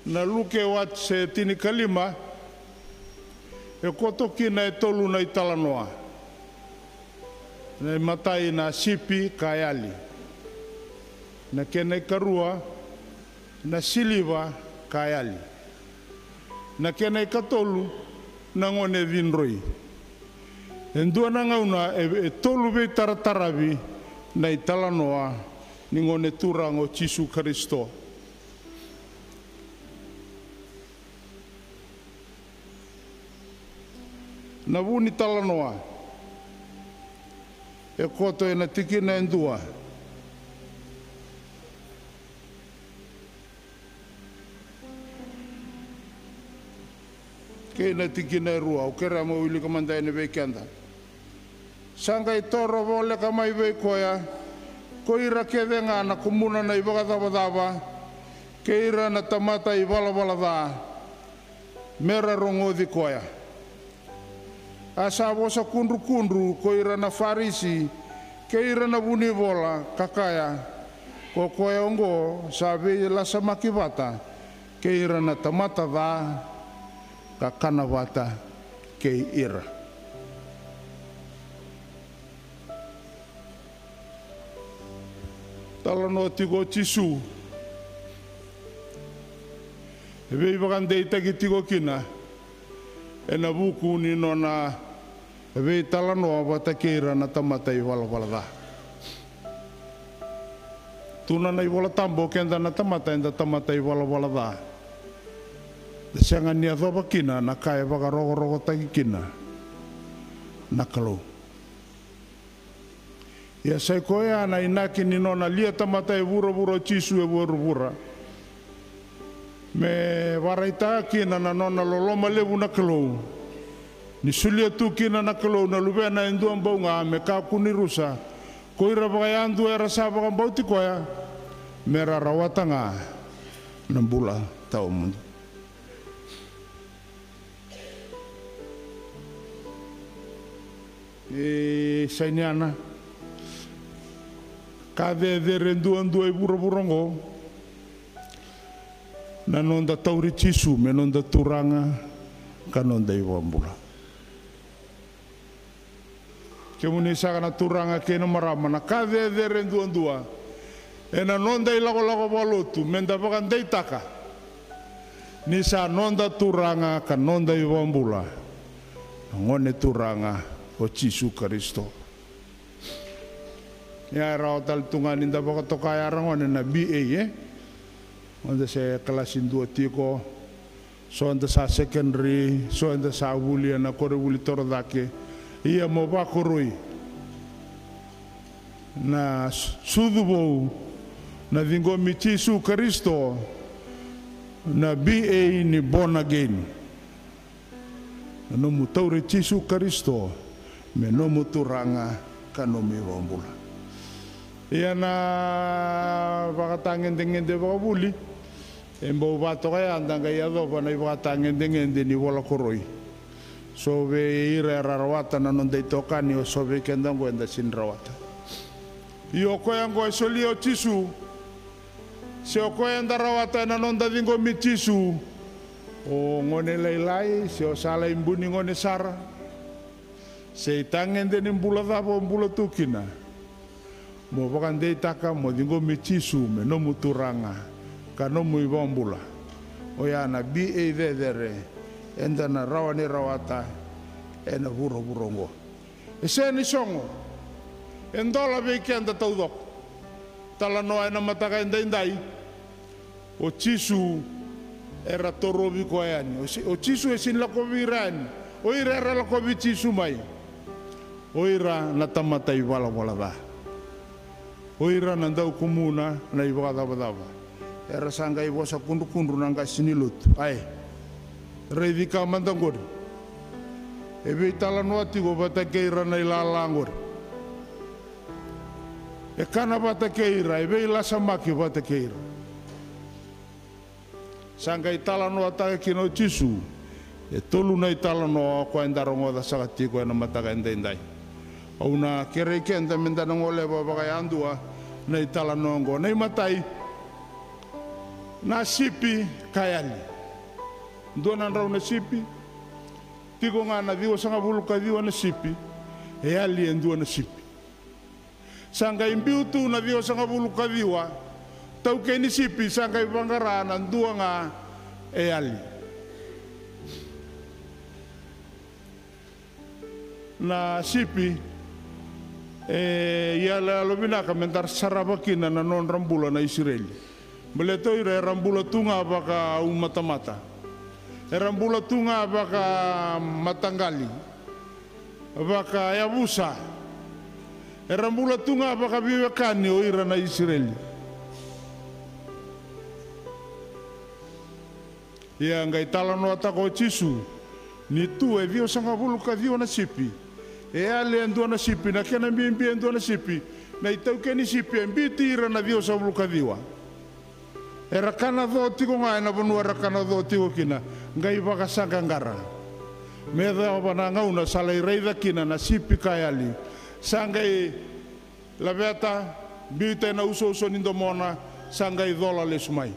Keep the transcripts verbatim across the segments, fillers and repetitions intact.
Na Luke wase tinikalima, e koto kina e tolu na italanoa. Na imatai na sipi ka yali. Na kena ikarua na siliva ka yali. Na kena ikatolu na gone cidroi. E dua na gauna e, e tolu veitarataravi na italanoa ni Gone Turaga o Jisu Karisito. Na vu ni talanoa e koto ena tikina e dua kei na tikina e rua. Au kerea mo wilika mada yani vei keda. Sa qai toro voleka mai vei koya ko ira kece ga na kumuna na ivakacavacava kei ira na tamata ivalavala ca, me ra rogoci koya. A sa vosa kudrukudru ko ira na Farisi kei ira na vunivola, ka kaya, ko koya oqo sa veilasamaki vata kei ira na tamata ca, ka kana vata kei ira. Talanoa tiko o Jisu, e veivakadeitaki tiko kina ena vuku ni nona veitalanoa vata kei ira na tamata ivalavala ca. Tukuna na iVola Tabu, o keda na tamata, eda tamata ivalavala ca. Da sega ni yacova kina na ka e vakarokorokotaki kina na Kalou. Ia sa i koya na inaki ni nona lia tamata e vuravura o Jisu e vuravura, me vakaraitaka kina na nona loloma levu na Kalou, ni solia tu kina na Kalou na Luvena e dua bau ga me kakua ni rusa ko ira vakayadua era sa vakabauti koya, me ra rawata ga na bula tawamudu. E sainiana ka cecere duadua e vuravura oqo, na noda tauri Jisu me noda Turaga ka noda iVakabula. Kemuni saka na turaga kei na marama, na ka cecere duadua ena noda ilakolako vakalotu, meda vakadeitaka ni sa noda Turaga ka noda iVakabula na Gone Turaga o Jisu Karisito. Ia e rawa tale tu ga ni da vakatoka ya ra gone na B A, e? Oda se kalasi dua tiko, so eda sa secondary, so eda sa vuli ena koronivuli torocake. Ia mo vakoroi na su-, sucu vou, na ciqomi Jisu Karisito, na B A ni born again. Na nomu tauri Jisu Karisito me nomu Turaga ka nomu iVakabula. Ia na vakatagedegede vakavuli e bau vatoka ya, da qai yacova na ivakatagedegede ni vola koroi. So vei ira era rawata na noda itokani, o so vei keda oqo eda sini rawata. Io, o koya oqo e solia o Jisu, se o koya eda rawata ena noda ciqomi Jisu, o gone lailai se o sa lai buni gone sara, se itagede ni bula cava o bula tu kina, mo vakadeitaka mo ciqomi Jisu me nomu Turaga ka nomu iVakabula. Oya na B A cecere eda na rawa ni rawata ena vuravura oqo. E sega ni sogo, e dola vei keda taucoko. Talanoa ena mataka edaidai, o Jisu era torovi koya yani. O Si-, o Jisu e sini lakovi ira yani. O ira era lakovi Jisu mai, o ira na tamata ivalavala ca. O ira na daukumuna na ivakacavacava. Era sa qai vosa kudrukudru na qase ni lotu. Ai, raici ka mada qori. E veitalanoa tiko vata kei ira na ilala qori. E kana vata kei ira, e veilasamaki vata kei ira. Sa qai talanoataka kina o Jisu e tolu na italanoa o koya eda rogoca saka tiko ena mataka edaidai. Au na kerei keda meda na goleva vakayadua na italanoa oqo. Na imatai, Na sipi ka yali. Dua na drau na sipi. Tiko ga na ciwasagavulu ka ciwa na sipi. E yali e dua na sipi. Sa qai biu tu na ciwasagavulu ka ciwa. Taukei ni sipi sa qai vaqara na dua ga e yali. Na sipi e iyaloyalo vinaka me da sarava kina na nodra bula na Isireli. Baleta o ira era bula tu ga vakaumatamata, era bula tu ga vakamataqali, vakayavusa, era bula tu ga vakaveiwekani o ira na Isireli. Ia qai talanoataka o Jisu ni tu e ciwasagavulu ka ciwa na sipi, e yali e dua na sipi, na kena bibi e dua na sipi, na itaukei ni sipi e biuti ira na ciwasagavulu ka ciwa. Era kana co tiko ga ena vanua era kana co tiko kina, qai vakasaqaqara. Me yacova na gauna sa lai raica kina na sipi ka yali, sa qai laveta, biuta ena usouso ni domona, sa qai cola lesu mai.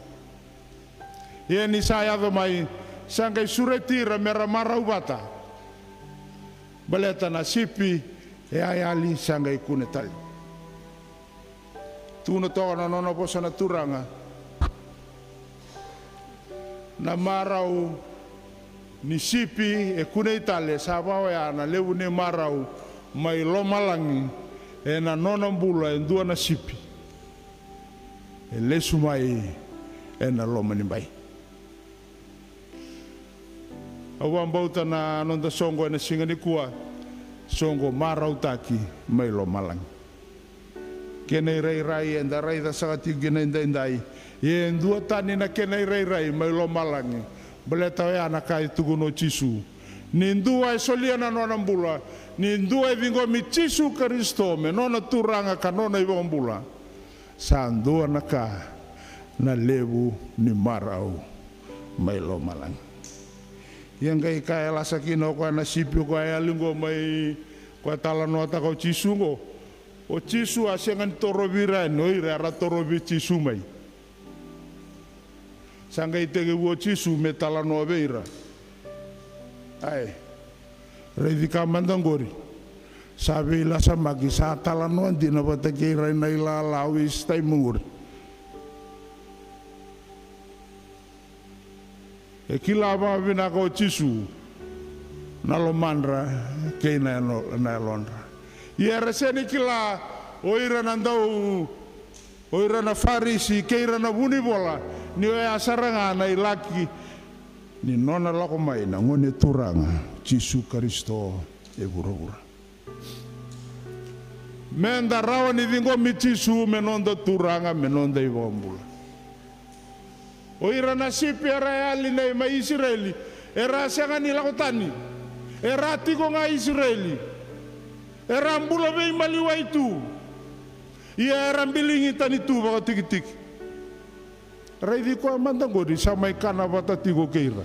Ia ni sa yaco mai, sa qai sureti ira mera marau vata. Baleta na sipi e a yali sa qai kune tale. Tukuna toka na nona vosa na Turaga. Na marau ni sipi e kunei tale, sa va oya na levu ni marau mai lomalagi ena nona bula e dua na sipi e lesu mai ena loma ni bai. Au vakabauta na noda soqo ena siga nikua, soqo marautaki mai lomalagi. Kena irairai eda raica saka tiko kina edaidai, ia e duatani na kena irairai mai lomalagi. Baleta oya na ka e tukuna o Jisu. Ni dua e solia na nona bula, ni dua e ciqomi Jisu Karisito me nona Turaga ka nona iVakabula, sa dua na ka na levu ni marau mai lomalagi. Ia qai kaya lasa kina o koya na sipi o koya e yali qo mai, koya talanoataka o Jisu qo. O Jisu a sega ni torovi ira yani, o ira era torovi Jisu mai. Sa qai tekivu o Jisu me talanoa vei ira. Ai, raici ka mada qori. Sa veilasamaki, sa talanoa dina vata kei ira ena ilala, au veisitai mai qori. E kila vakavinaka o Jisu na lomadra kei na yano-, na yalodra. Ia era sega ni kila o ira na dau, o ira na Farisi kei ira na vunivola, ni oya sara ga na ilaki ni nona lako mai na Gone Turaga Jisu Karisito e vuravura. Meda rawa ni ciqomi Jisu me noda Turaga, me noda iVakabula. O ira na sipi era yali nei mai Isireli, era sega ni lako tani. Era tiko ga Isireli. Era bula veimaliwai tu. Ia era biligi tani tu vakatikitiki. Raici koya mada qori, sa mai kana vata tiko kei ira.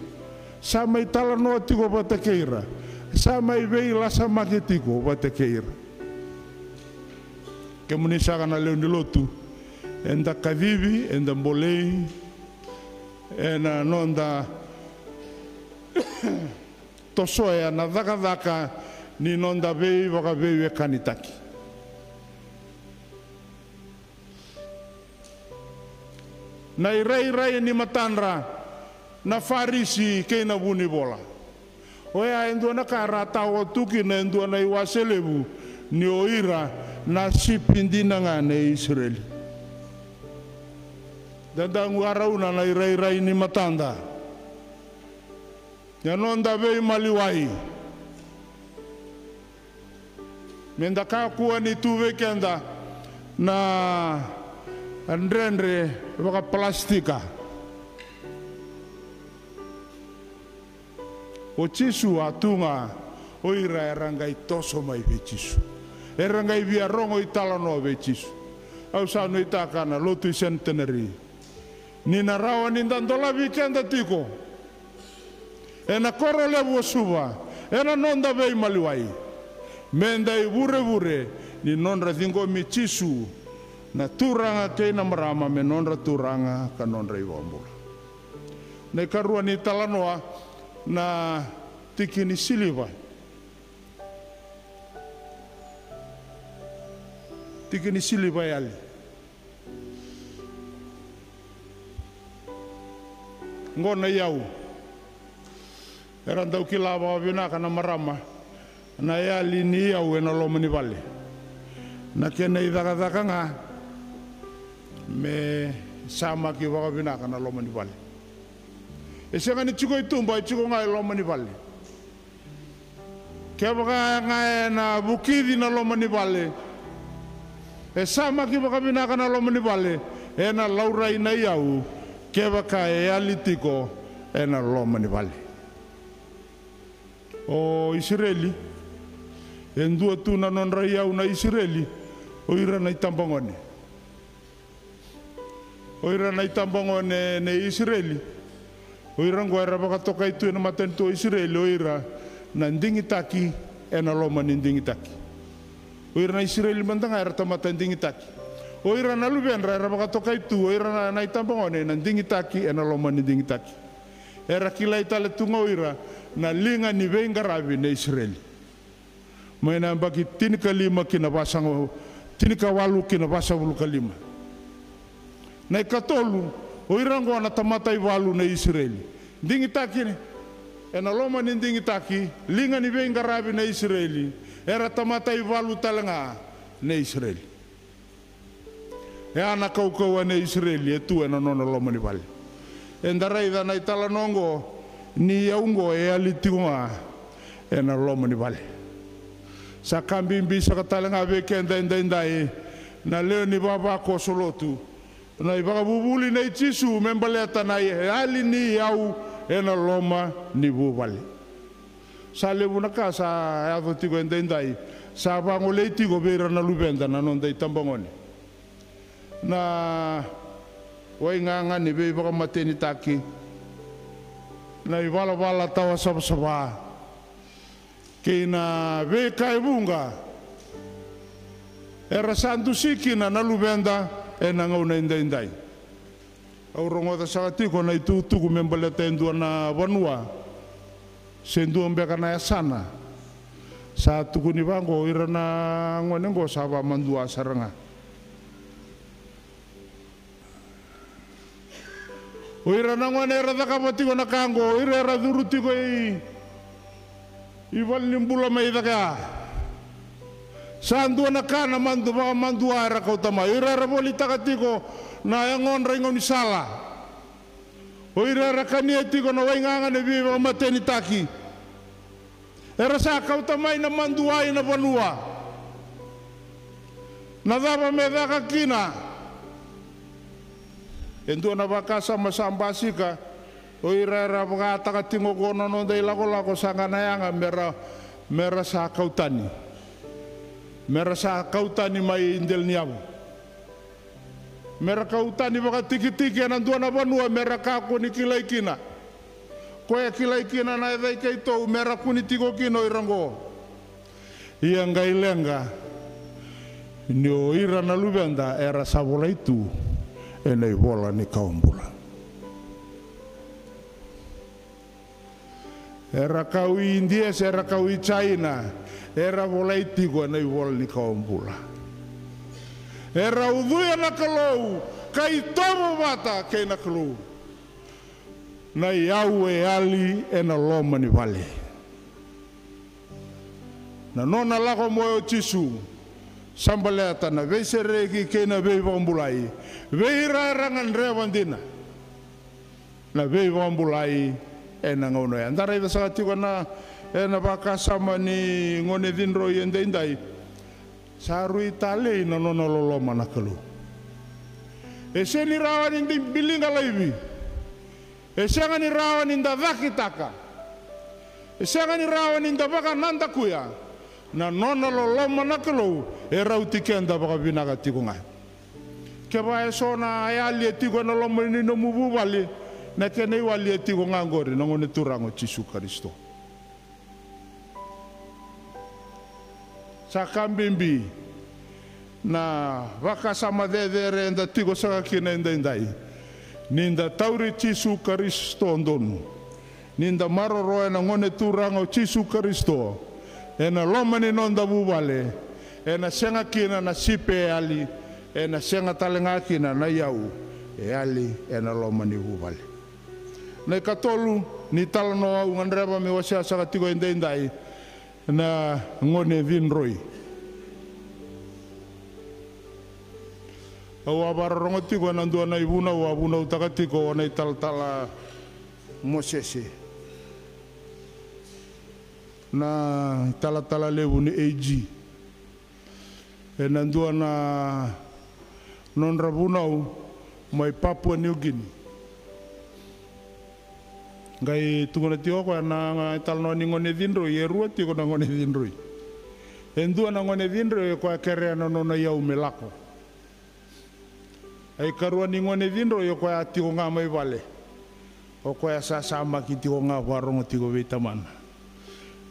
Sa mai talanoa tiko vata kei ira. Sa mai veilasamaki tiko vata kei ira. Kemuni saka na lewe ni lotu, eda kacivi, eda bolei ena noda tosoya na cakacaka ni noda veivakaveiwekanitaki. Na irairai ni matadra na Farisi kei na vunivola. Oya e dua na ka ra tawa tu kina e dua na iwase levu, ni o ira na sipi dina ga nei Isireli. Da dau qarauna na irairai ni matada. Na noda veimaliwai. Meda kakua ni tu vei keda na dredre vakapalastika. O Jisu a tu ga, o ira era qai toso mai vei Jisu. Era qai via rogo italanoa vei Jisu. Au sa nuitaka na lotu i Centenary ni na rawa ni da dolavi keda tiko ena koro levu o Suva, ena noda veimaliwai, meda ivurevure ni nodra ciqomi Jisu na Turaga kei na marama me nodra Turaga ka nodra iVakabula. Na ikarua ni talanoa, na tiki ni siliva. Tiki ni siliva e yali. Qo na iyau. Era dau kila vakavinaka na marama na yali ni iyau ena loma ni vale. Na kena icakacaka ga me samaki vakavinaka na loma ni vale. E sega ni tiko i tuba, e tiko ga e loma ni vale. Kevaka ga ena vukici na loma ni vale, e samaki vakavinaka na loma ni vale, ena laurai na iyau kevaka e yali tiko ena loma ni vale. O Isireli, e dua tu na nodra iyau na Isireli, o ira na itabagone. O ira na itabagone nei Isireli, o ira oqo era vakatokai tu ena matanitu o Isireli, o ira na digitaki ena loma ni digitaki. O ira na Isireli mada ga era tamata digitaki. O ira na luvedra era vakatokai tu, o ira na, na itabagone, na digitaki ena loma ni digitaki. Era kilai tale tu ga o ira na liga ni veiqaravi nei Isireli. Mai na yabaki tinikalima ki na vasaga, tinikawalu ki na vasagavulu ka lima. Na ikatolu, o ira oqo na tamata ivalu nei Isireli. Digitaki, ena loma ni digitaki, liga ni veiqaravi nei Isireli, era tamata ivalu tale ga nei Isireli. E a na kaukauwa nei Isireli e tu ena nona loma ni vale. Eda raica na italanoa oqo, ni iyau oqo e yali tiko ga ena loma ni vale. Sa ka bibi saka tale ga vei keda edaidai, na lewe ni vavakoso lotu, na ivakavuvuli nei Jisu me baleta na yali ni iyau ena loma ni vuvale. Sa levu na ka sa yaco tiko edaidai, sa vagolei tiko vei ira na luveda na noda itabagone. Na waigaga ni veivakamatenitaki, na ivalavala tawa savasava, kei na veika e vuqa era sa dusi kina na luveda ena gauna edaidai. Au rogoca saka tiko na itukutuku me baleta e dua na vanua se dua beka na yasana. Sa tukuni vaqo, o ira na gone oqo sa vamadua sara ga. O ira na gone era cakava tiko na ka oqo, o ira era curu tiko i, i valenibula mai cake ya. Sa dua na ka na madu, vakamadua era kauta mai. O ira era volitaka tiko na yagodra i gaunisala. O ira era kania tiko na waigaga ni veivakamatenitaki. Era sa kauta mai na madua i na vanua. Na cava me caka kina? E dua na vakasama sa basika, o ira era vakataka tiko qo na noda ilakolako sa ga na yaga mera, mera sa kau tani. Mera sa kau tani mai dela ni yavu. Mera kau tani vakatikitiki ena dua na vanua mera kakua ni kilai kina. Koya e kilai kina na yaca i keitou, mera kua ni tiko kina o ira oqo. Ia qai leqa ni o ira na luveda era sa volai tu ena ivola ni kawa bula. Era kau i Idia se era kau i Jaina, era volai tiko ena ivola ni kawa bula. Era ucuya na Kalou ka itovo vata kei na Kalou. Na iyau e yali ena loma ni vale. Na nona lako mai o Jisu sa baleta na veisereki kei na veivakabulai vei ira era gadreva dina na veivakabulai ena gauna oya. Da raica saka tiko na, ena vakasama ni gone cidroi edaidai. Sa rui talei na nona loloma na Kalou. E sega ni rawa ni da biliga laivi. E sega ni rawa ni da cakitaka. E sega ni rawa ni da vakanadakuya. Na nona loloma na Kalou e rauti keda vakavinaka tiko ga. Kevaka e so na yali e tiko ena loma ni nomu vuvale, na kena iwali e tiko ga oqori na Gone Turaga o Jisu Karisito. Sa ka bibi na vakasama cecere eda tiko saka kina edaidai. Ni da tauri Jisu Karisito donu, ni da maroroya na Gone Turaga o Jisu Karisito ena loma ni noda vuvale, ena sega kina na sipi e yali, ena sega tale ga kina na iyau e yali ena loma ni vuvale. Na ikatolu ni talanoa au gadreva me wasea saka tiko edaidai, na gone cidroi. Au a vakarorogo tiko ena dua na ivunau a vunautaka tiko o na italatala Mosese, na italatala levu ni A G, ena dua na nodra vunau mai Papua New Guinea. Qai tukuna tiko o koya na italanoa ni gone cidroi, e rua tiko na gone cidroi. E dua na gone cidroi o koya kerea na nona iyau me lako. A ikarua ni gone cidroi o koya a tiko ga mai vale. O koya sa samaki tiko ga, vakarogo tiko vei tamana.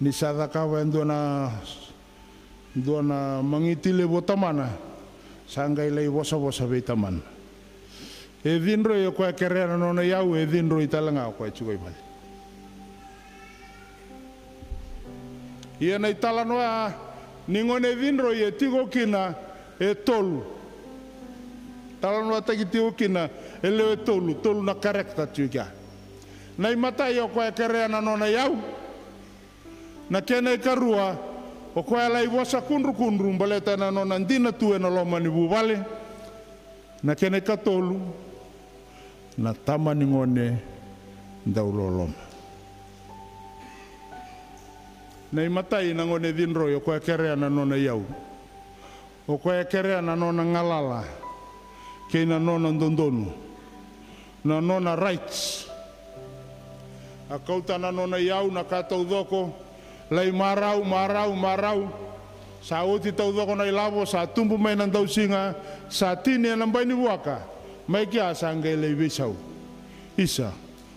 Ni sa cakava e dua na dua na magiti levu o tamana, sa qai lai vosavosa vei tamana. E cidroi o koya kerea na nona iyau, e cidroi tale ga o koya tiko i vale. Ia na italanoa ni gone cidroi e tiko kina e tolu. Talanoataki tiko kina e lewe tolu, tolu na character tiko kea. Na imatai o koya kerea na nona iyau. Na kena ikarua, o koya lai vosa kudrukudru baleta na nona dina tu ena loma ni vuvale. Na kena ikatolu, na tama ni gone dau loloma. Na imatai na gone cidroi, o koya kerea na nona iyau. O koya e kerea na nona galala kei na nona dodonu, na nona rights. A kauta na nona iyau, na ka taucoko, lai marau, marau, marau. Sa oti taucoko na ilavo, sa tubu mai na dausiga, sa tini ena bai ni vuaka. Mai kea sa qai lai veisau. Isa,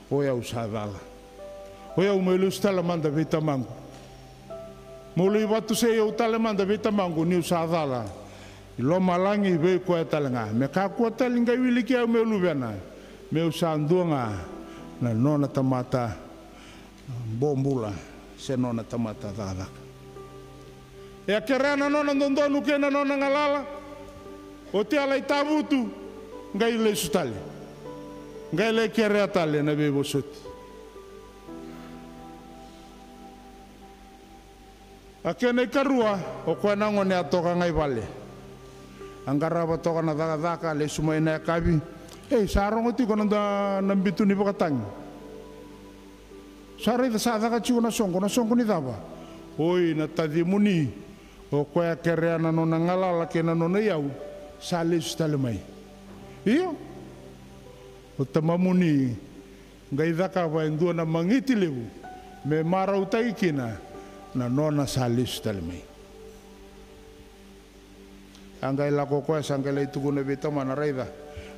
o yau sa cala. O yau meu lesu tale mada vei tamaqu. Meu lai vatusei au tale mada vei tamaqu niu sa cala i lomalagi vei koya tale ga. Me kakua tale ni qai wiliki au meu luvena, meu sa dua ga na nona tamata bobula se nona tamata cakacaka. E a kerea na nona dodonu kei na nona galala. Oti a lai tavutu, qai lesu tale. Qai lai kerea tale na veivosoti. A kena ikarua, o koya na gone a toka ga i vale. A qarava toka na cakacaka, lesu mai na yakavi. Ei, sa rogo tiko na da, na bitu ni vakatagi. Sa raica sa caka tiko na soqo, na soqo ni cava? Oi, na tacimuni. O koya kerea na nona galala kei na nona iyau, sa lesu tale mai. Io. O tamamuni qai cakava e dua na magiti levu me marautaki kina na nona sa lesu tale mai. A qai lako o koya sa qai lai tukuna vei tamana, raica,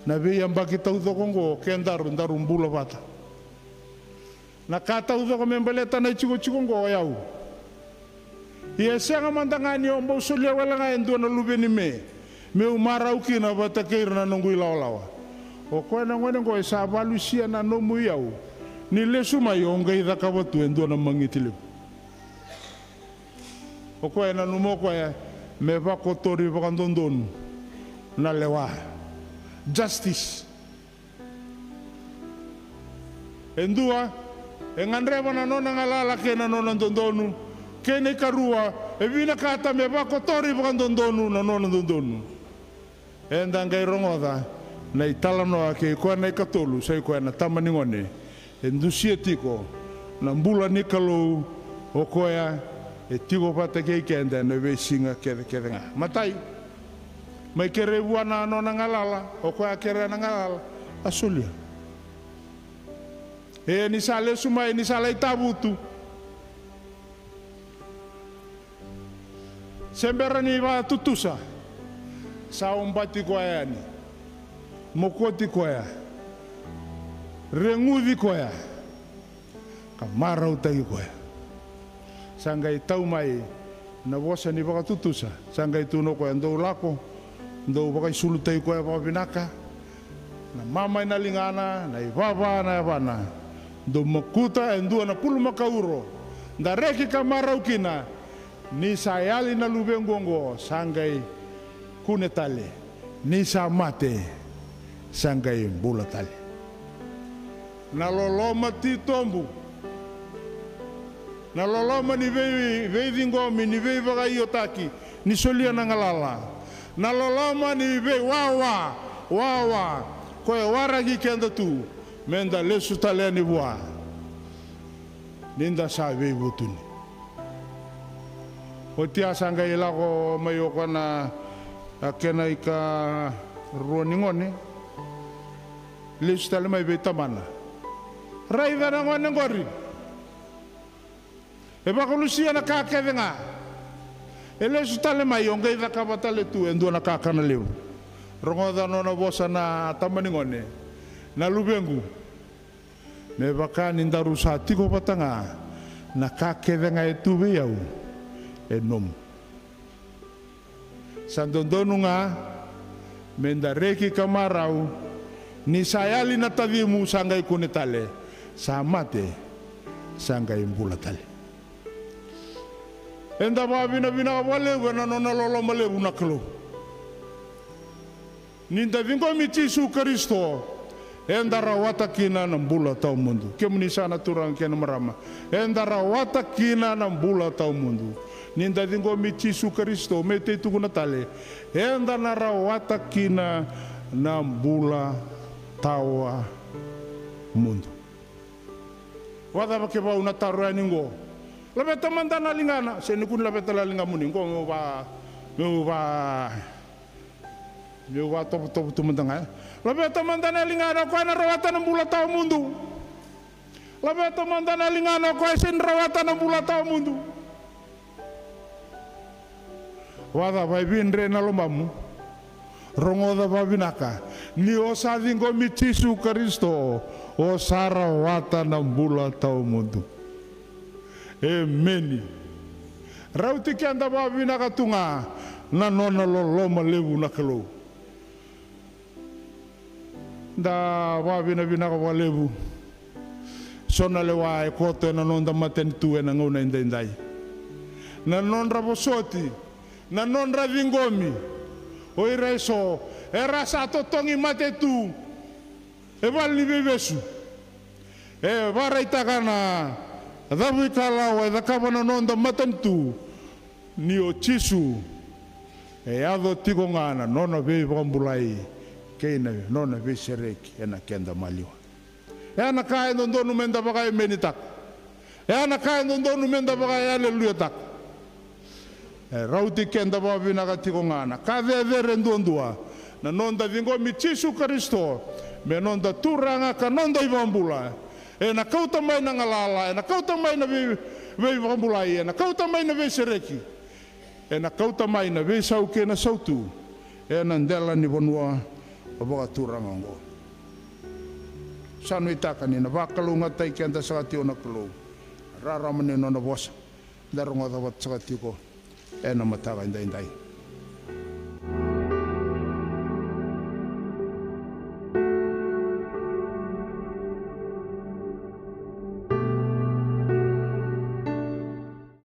na veiyabaki taucoko oqo kedaru daru bula vata. Na ka taucoko me baleta na itikotiko oqo o yau. Ia e sega mada ga ni o bau solia wale ga e dua na luve ni me, meu marau kina vata kei ira na noqu ilawalawa. O koya na gone oqo e sa valusia na nomu iyau. Ni lesu mai o qai cakava tu e dua na magiti levu. O koya e nanuma o koya me vakotori vakadodonu na lewa. Justice. E dua, e gadreva na nona galala kei na nona dodonu. Kei na ikarua, e vinakata me vakotori vakadodonu na nona dodonu. Eda qai rogoca na italanoa kei koya na ikatolu, sa i koya na tama ni gone. E dusia tiko na bula ni Kalou, o koya e tiko vata kei keda ena veisiga kecekece ga. Matai, mai kerei vua na nona galala, o koya a kerea na galala, a solia. E ni sa lesu mai, ni sa lai tavutu, se bera ni vakatutusa, sa obati koya yani, mokoti koya, reguci koya, ka marautaki koya. Sa qai tau mai na vosa ni vakatutusa, sa qai tukuna o koya, dou lako, dou vakaisulutaki koya vakavinaka, Na mama ena ligana, na ivava na yavana. Dou makuta e dua na pulumakau uro. Da reki ka marau kina. Ni sa yali na luvequ oqo, sa qai kune tale. Ni sa mate, sa qai bula tale. Na loloma titobu. Na loloma ni vei, veiciqomi, ni veivakaiotaki, ni solia na galala. Na loloma ni veiwawa, wawa, koya e waraki keda tu, me da lesu tale yani vua. Ni da sa veivutuni. Oti a sa qai lako mai o koya na, a kena ikarua ni gone. Lesu tale mai vei tamana. Raica na gone qori. E vakalusia na ka kece ga. E lesu tale mai, o qai cakava tale tu e dua na kakana levu. Rogoca nona vosa na tama ni gone. Na luvequ. Me vaka ni daru sa tiko vata ga, na ka kece ga e tu vei au, e nomu. Sa dodonu ga me da reki ka marau, ni sa yali na tacimu sa qai kune tale, sa mate, sa qai bula tale. Eda vakavinavinaka vakalevu ena nona loloma levu na Kalou. Ni da ciqomi Jisu Karisito, eda rawata kina na bula tawamudu. Kemuni sa na turaga kei na marama, eda rawata kina na bula tawamudu. Ni da ciqomi Jisu Karisito, me tei tukuna tale, eda na rawata kina na bula tawamudu. Vakacava kevaka au na taro yani qo? Laveta mada na ligana, se ni kua ni laveta na ligamuni qo, meu va, meu va, meu vatovotovo tu mada ga, e? Laveta mada na ligana o koya na rawata na bula tawamudu. Laveta mada na ligana o koya se ni rawata na bula tawamudu. Vakacava e vidre na lomamu? Rogoca vakavinaka. Ni o sa ciqomi Jisu Karisito, o sa rawata na bula tawamudu. Emeni. Rauti keda vakavinaka tu ga na nona loloma levu na Kalou. Da vakavinavinaka vakalevu. So na lewa e koto ena noda matanitu ena gauna edaidai. Na nodra vosoti, na nodra ciqomi. O ira eso era sa totogi mate tu e vale ni veivesu. E vakaraitaka na cavuikalawa e cakava na noda matanitu. Ni o Jisu e yaco tiko ga na nona veivakabulai kei na nona veisereki ena keda maliwa. E a na ka e dodonu meda vakaemenitaka. E a na ka e dodonu meda vakaaleluiataka. E rauti keda vakavinaka tiko ga na ka cecere duadua, na noda ciqomi Jisu Karisito me noda Turaga ka noda iVakabula. Ena kauta mai na galala, ena kauta mai na vei, veivakabulai, ena kauta mai na veisereki, ena kauta mai na veisau kei na sautu ena dela ni vanua vakaturaga oqo. Sa nuitaka ni na vakalougatataki keda saka tiko na Kalou. Rarama ni nona vosa da rogoca vata saka tiko ena mataka edaidai.